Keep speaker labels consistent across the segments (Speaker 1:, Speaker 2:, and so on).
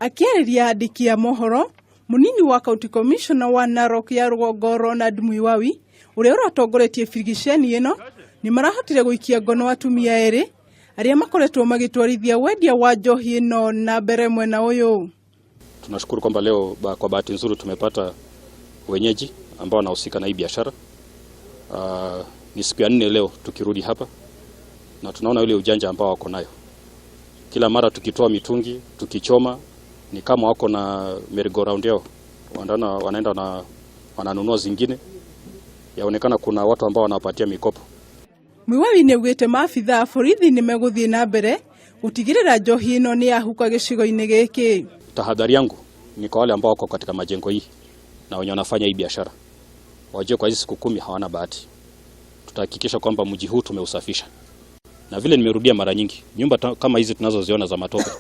Speaker 1: Akĩarĩria andĩki a mohoro, mũnini wa county commissioner wa Narok ya rũgongo Ronald Mwiwawi ũrĩa ũratongoretie birigiceni ĩno nĩ marahotire gũikia ngono atumia erĩ arĩa makoretwo magĩtwarithia wendia wa njohi ĩno na mbere mwena ũyũ.
Speaker 2: Tunashukuru kwamba leo kwa bahati nzuri tumepata wenyeji ambao wanahusika na hii biashara. Ni siku ya nne leo tukirudi hapa na tunaona ule ujanja ambao wako nayo. Kila mara tukitoa mitungi tukichoma, ni kama wako na merry-go-round yao, wanaenda na wananunua zingine. Yaonekana kuna watu ambao wanawapatia mikopo.
Speaker 1: Mwiwawi nĩ augĩte maabitha a borithi nĩ megũthiĩ na mbere gũtigĩrĩra njohi ĩno nĩ yahuka gĩcigo-inĩ gĩkĩ.
Speaker 2: Tahadhari yangu ni kwa wale ambao wako katika majengo hii na wenye wanafanya hii biashara, wajue kwa hizi siku 10 hawana bahati. Tutahakikisha kwamba mji huu tumeusafisha, na vile nimerudia mara nyingi, nyumba kama hizi tunazoziona za matope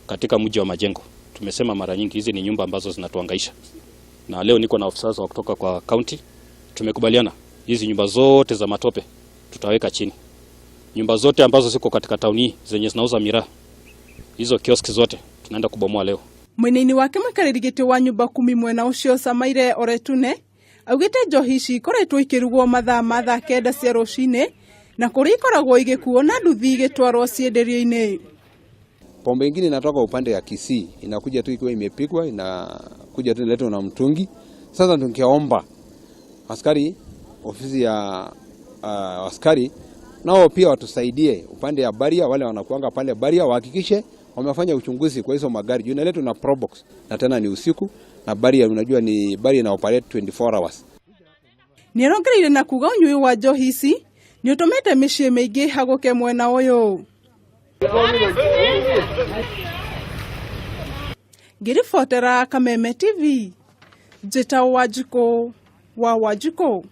Speaker 2: katika mji wa majengo, tumesema mara nyingi hizi ni nyumba ambazo zinatuhangaisha, na leo niko na ofisa wa kutoka kwa county, tumekubaliana hizi nyumba zote za matope tutaweka chini. Nyumba zote ambazo ziko katika tauni hii zenye zinauza miraa, hizo kioski zote tunaenda kubomoa leo.
Speaker 1: Mwena-inĩ wake mũikarĩri gĩtĩ wa nyumba kumi mwena ũcio Samaire Oretune augĩte njohi ici ikoretwo ikĩrugwo mathaa ma thaa 9 cia rũcinĩ na kũrĩa ikoragwo igĩkuo na nduthi igĩtwarwo cienderio-inĩ.
Speaker 3: Pombe ingine inatoka upande ya Kisii, inakuja tu ikiwa imepikwa, inakuja tu inaletwa na mtungi. Sasa tungeomba askari, ofisi ya askari nao pia watusaidie upande ya baria, wale wanakuanga pale baria wahakikishe wamefanya uchunguzi kwa hizo magari juu inaletwa na Probox na tena ni usiku, na baria unajua ni baria ina operate 24 hours.
Speaker 1: Nĩarongereire na kuga ũnyui wa njohi ici nĩ ũtũmĩte mĩciĩ mĩingĩ ĩhagũke mwena ũyũ. Ngĩribotera Kameme TV, njĩtagwo Wanjikũ wa Wanjikũ.